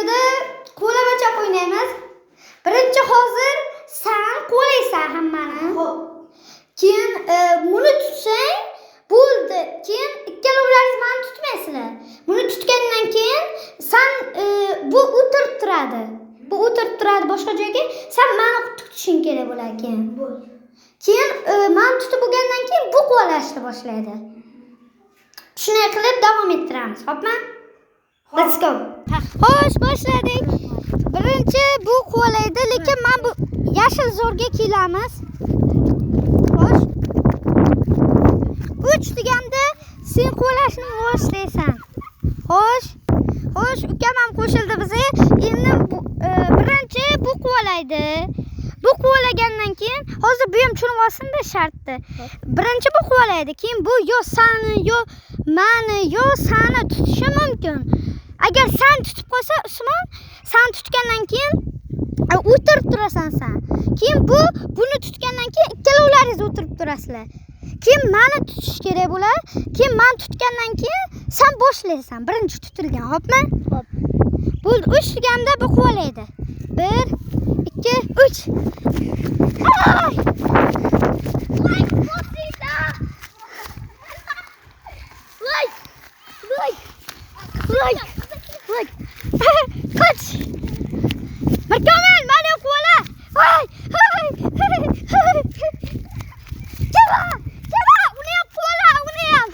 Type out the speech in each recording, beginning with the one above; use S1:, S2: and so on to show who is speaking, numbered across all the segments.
S1: videoda qo'lamachoq o'ynaymiz. Birinchi hozir san qo'laysan hammani.
S2: Xo'p.
S1: Keyin buni tutsang bo'ldi. Keyin ikkalovlaringiz meni tutmaysizlar. Buni tutgandan keyin san bu o'tirib turadi. Bu o'tirib turadi boshqa joyga. San meni tutishing kerak bo'ladi keyin.
S2: Bo'ldi.
S1: Keyin meni tutib bo'lgandan keyin bu qo'lashni boshlaydi. Shunday qilib davom ettiramiz, xo'pmi? Let's go. Xo'sh, boshladik. Birinchi bu qo'laydi, lekin men bu yashil zo'rga kelamiz. Xo'sh. 3 deganda sen qo'lashni boshlaysan. Xo'sh. Xo'sh, ukam ham qo'shildi bizga. Endi birinchi bu qo'laydi. Bu quvalagandan keyin hozir bu ham tushunib olsin-da shartni. Birinchi bu quvalaydi, keyin bu yo sani, yo mani, yo sani tutishi mumkin. Agar san tutib qolsa, Usmon, san tutgandan keyin o'tirib turasan san. Keyin bu buni tutgandan keyin ikkalovlaringiz o'tirib turasizlar. Keyin mani tutish kerak bo'ladi. Keyin mani tutgandan keyin san boshlaysan. Birinchi tutilgan, xo'pmi?
S2: Xo'p.
S1: Bo'ldi, 3 deganda bu quvalaydi. 1 2 3. Ay!
S2: Like bosinglar. Like. Like.
S1: Like. Like. Qoch. Mirkomil, meni quvala. Ay! Ay! Kela! Kela! Uni ham quvala, uni ham.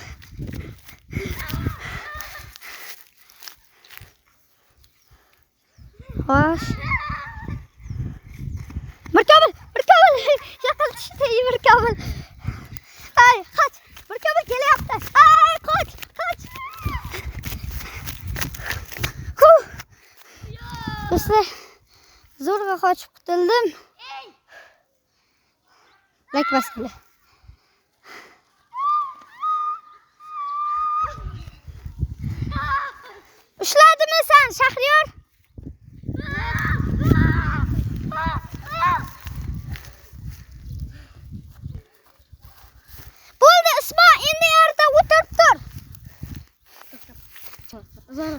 S1: Xo'sh. Mirkomil, Mirkomil, yaqin tushdi Mirkomil. Ay, qoch. Mirkomil kelyapti. Ay, qoch, qoch. Huh. Do'stlar, zo'rg'a qochib qutuldim. Like bosinglar. Ushladimi sen, Shahriyor? Bo'ldi, Usmon, endi yerda o'tirib tur.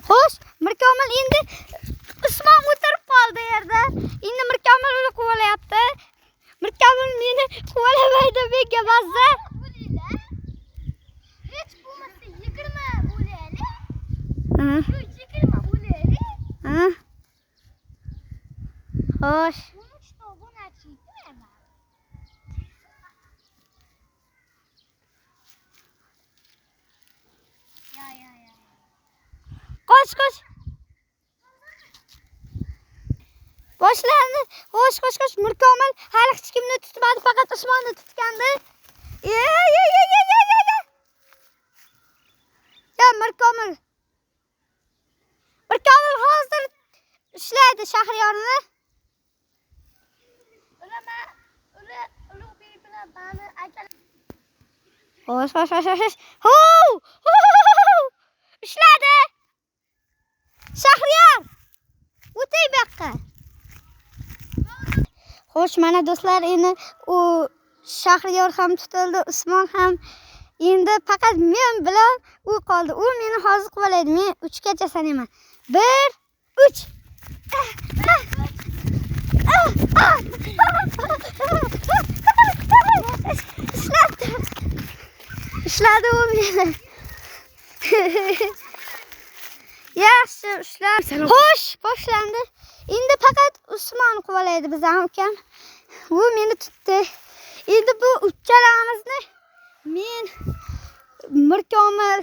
S1: Xo'sh, Mirkomil endi Usmon o'tirib qoldi yerda. Endi Mirkomil uni quvalayapti. Mirkomil meni quvalamaydi, menga mazza.
S2: Hech bo'lmasa 20 bo'laylik.
S1: Ha.
S2: 20 bo'laylik.
S1: Ha. Xo'sh.
S2: 13 ta obunachi yetmayman. Ya ya ya.
S1: Qoch, qoch. Boshlandi. Xo'sh, qoch, qoch. Mirkomil hali hech kimni tutmadi, faqat Usmonni tutgandi. Ye, ye, ye, ye, ye, ye, ye. Ya Mirkomil. Mirkomil hozir ushlaydi Shahriyorni.
S2: Ular ular Ulug'bek bilan mani akalar.
S1: Xo'sh, xo'sh, xo'sh, xo'sh. Hov! Hov! Ushladi. Shahriyor, o'tay bu yoqqa. Xo'sh, mana do'stlar, endi u Shahriyor ham tutildi, Usmon ham. Endi faqat men bilan u qoldi. U meni hozir quvalaydi. Men 3 gacha sanayman. 1 3. Ishladi. Ishladi u meni. Yaxshi, ushladi. Xo'sh, boshlandi. Endi faqat Usmon quvalaydi bizani ukam. U meni tutdi. Endi bu uchalamizni men, Mirkomil,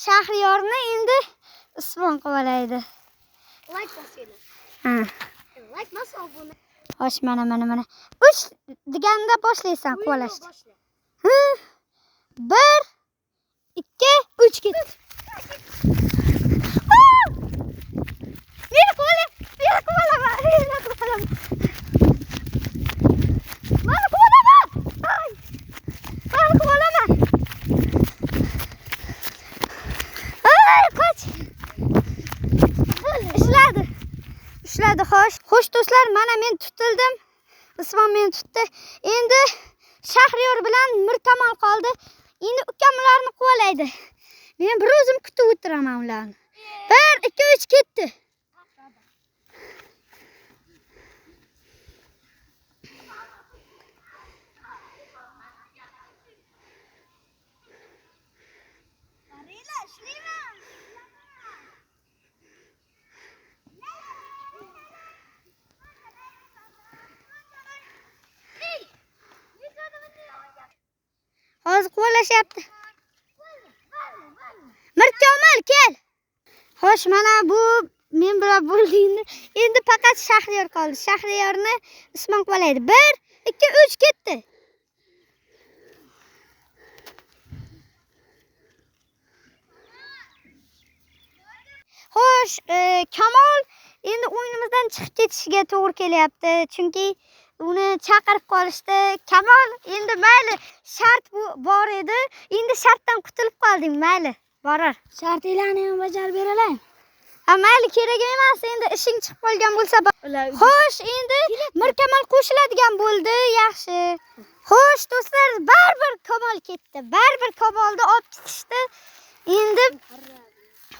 S1: Shahriyorni endi Usmon quvalaydi.
S2: Like bosinglar.
S1: Ha.
S2: Like bas, obuna.
S1: Xo'sh, mana mana mana. 3 deganda boshlaysan quvalashni.
S2: Boshla.
S1: Hı. 1 2 3 ketdi. Meni quvala, meni quvalama, meni quvalama. Meni quvalama. Ay. Meni quvalama. Ay, qoch. Ishladi. Ishladi, xo'sh. Xo'sh do'stlar, mana men tutildim. Usmon meni tutdi. Endi Shahriyor bilan Mirkamol qoldi. Endi ukam ularni quvalaydi. Men bir o'zim kutib o'tiraman ularni. 1 2 3 ketdi.
S2: Ushlayman.
S1: Hozir quvalashyapti. Mirkomil kel. Xo'sh, mana bu men bilan bo'ldi endi. Endi faqat Shahriyor qoldi. Shahriyorni Usmon quvalaydi. 1 2 3 ketdi. Xo'sh, Kamol endi o'yinimizdan chiqib ketishiga to'g'ri kelyapti. Chunki uni chaqirib qolishdi. Kamol, endi mayli, shart bu bor edi. Endi shartdan qutulib qolding, mayli, borar.
S2: Shartinglarni ham bajarib beraman.
S1: Ha, mayli, kerak emas, endi ishing chiqib qolgan bo'lsa. Xo'sh, endi Mirkamol qo'shiladigan bo'ldi, yaxshi. Xo'sh, do'stlar, baribir Kamol ketdi. Baribir Kamolni olib ketishdi. Endi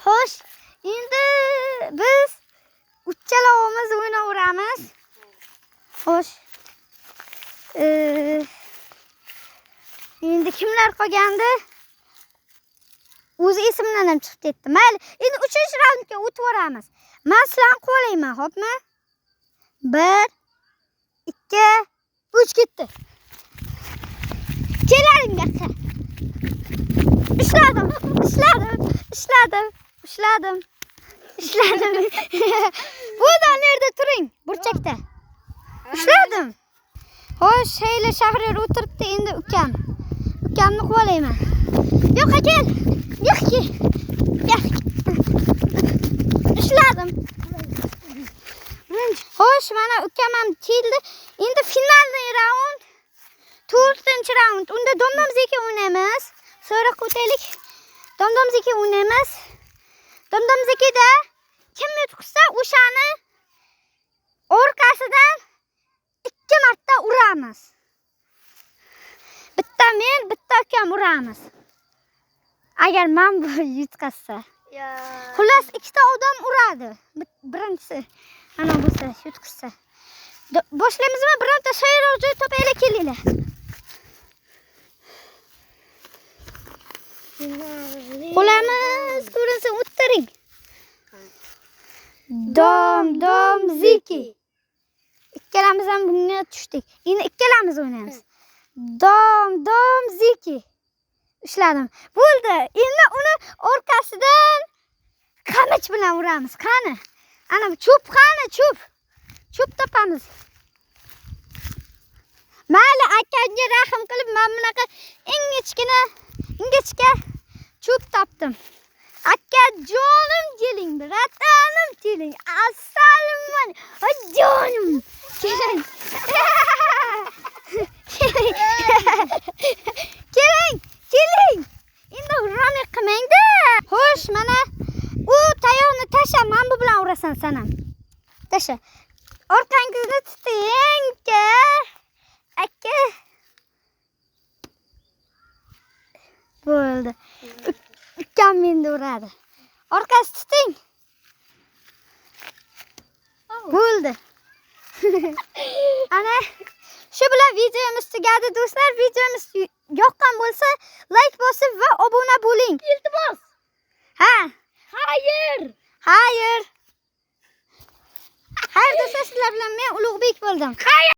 S1: xo'sh, endi biz uchalovimiz o'ynayveramiz. Xo'sh. Endi kimlar qolgandi? O'zi esimdan ham chiqib ketdi. Mayli, endi 3-raundga o'tib yuboramiz. Men sizlarni qo'layman, xo'pmi? 1 2 3 ketdi. Kelaring bu yoqqa. Ishladim, ishladim, ishladim, ishladim. Ishladim. Bo'ldi, ana yerda turing, burchakda. Ishladim. Xo'sh, Hayla Shahriyor o'tiribdi, endi ukam. Ukamni quvalayman. Yo'qqa kel. Yo'q kel. Yo'q. Ishladim. Xo'sh, mana ukam ham keldi. Endi finalniy raund. 4-raund. Unda Domdom Zeki o'ynaymiz. So'roq o'taylik. Domdom Zeki o'ynaymiz. Domdom Zekida kim yutqizsa o'shani orqasidan 2 marta uramiz. Bitta men, bitta ukam uramiz. Agar men bu yutqazsa. Xullas, 2ta odam uradi. Birinchisi ana bo'lsa, yutqizsa. Boshlaymizmi? Bironta so'roq joy topaylik, kelinglar. Qo'lamiz ko'rinsin, o'tiring. Dom dom ziki. Ikkalamiz ham bunga tushdik. Endi ikkalamiz o'ynaymiz. Dom dom ziki. Ushladim. Bo'ldi. Endi uni orqasidan qamich bilan uramiz. Qani? Ana bu cho'p, qani cho'p. Cho'p topamiz. Mayli, akamga rahm qilib men bunaqa ingichkina, ingichka cho'p topdim. Aka jonim keling, bratanim keling. Assalomu alaykum. Jonim keling. Keling. Keling, keling. Endi g'irromlik qilmang-da. Xo'sh, mana u tayoqni tasha, men bu bilan urasan sen ham. Tasha. Orqangizni tuting, aka. Aka. Bo'ldi. Ukam meni uradi. Orqasi tuting. Bo'ldi. Ana shu bilan videomiz tugadi do'stlar. Videomiz yoqqan bo'lsa like bosib va obuna bo'ling.
S2: Iltimos.
S1: Ha.
S2: Xayr.
S1: Xayr. Xayr do'stlar, sizlar bilan men Ulug'bek bo'ldim.
S2: Xayr.